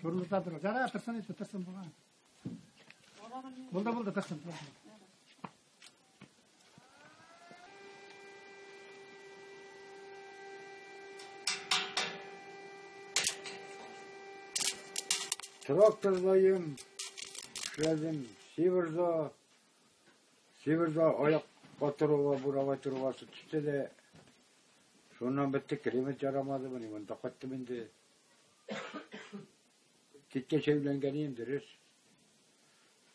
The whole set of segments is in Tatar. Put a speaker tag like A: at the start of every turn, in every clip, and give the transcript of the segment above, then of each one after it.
A: Турымызда тор. Жара торсын инде, торсын бугай. Булды, булды, торсын.
B: Трактордайым, эшләдем. Северда, Северда аяк катыруга, бурава трубасы төште дә, шуннан бетте, климат ярамады, менә монда кайттым инде. Киткәч өйләнгән идем, дөрес.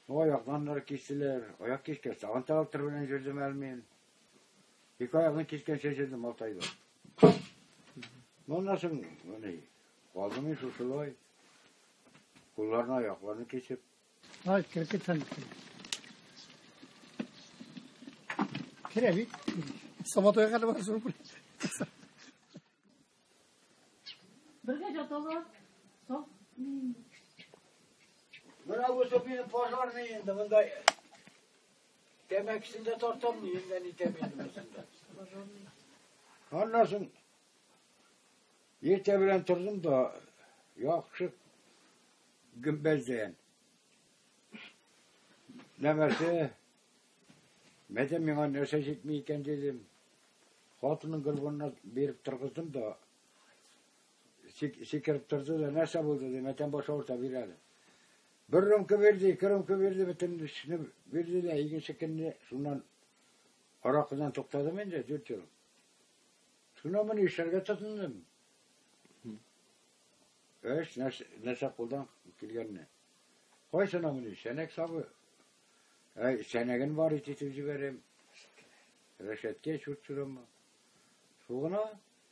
B: Ну, аяктан кистеләр, аяк кискәч, тагын трактор белән йөрдем әле мин. Ике аягын кискәнчә йөрдем алты айда. Моннан соң, менә, калдым мин шушылай. Кулларны, аякларны кисеп.
A: Ай, кереп китсәң. Керә бит. Сабантуйга хәтле барып шуны.
C: Бергә яталар. Сау.
B: Менә бу минем пожарный инде, монда тәмәкесен дә тартам, инде нитәм инде монсында. Аннан соң иртә белән тордым да, яхшы гөмбәздән. Нәмәсе, мәдәм миңа нәрсә җитми икән дидем. Хатынның гөлбонына биреп торгыздым да, сикереп торды да, нәрсә булды ди, мәтән баш авырта бир әле. Бер рюмка бирде, ике рюмка бирде, бөтен эшне бирде дә, икенче көнне шуннан аракыдан туктадым инде, 4 ел. Шуннан моны эшләргә тотындым. Эш, нәрсә кулдан килгәнне. Кайсына моны, сәнәк сабы. Әй, сәнәген бар итеп җибәрәм. Рәшәткә чүт чүрәм. Шул гына,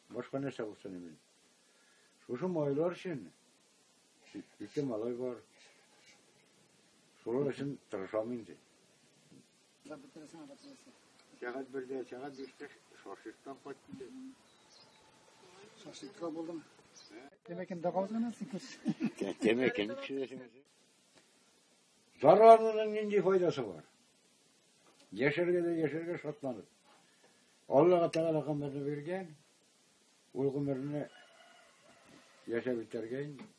B: башка нәрсә булсын инде. Шушы майлар өчен ике малай бар. Шулар өчен тырышам инде. Сәгать 1-дә, сәгать 5-тә шашлыктан кайттым.
A: Шашлыкка булдым. Тәмәкене дә кабызганнан күз.
B: Тәмәкене төшерәсең. Зарарының нинди файдасы бар? Яшәргә дә яшәргә шатланып. Аллаһ Тәгалә гомерне биргән, ул гомерне яшәп үтәргә инде.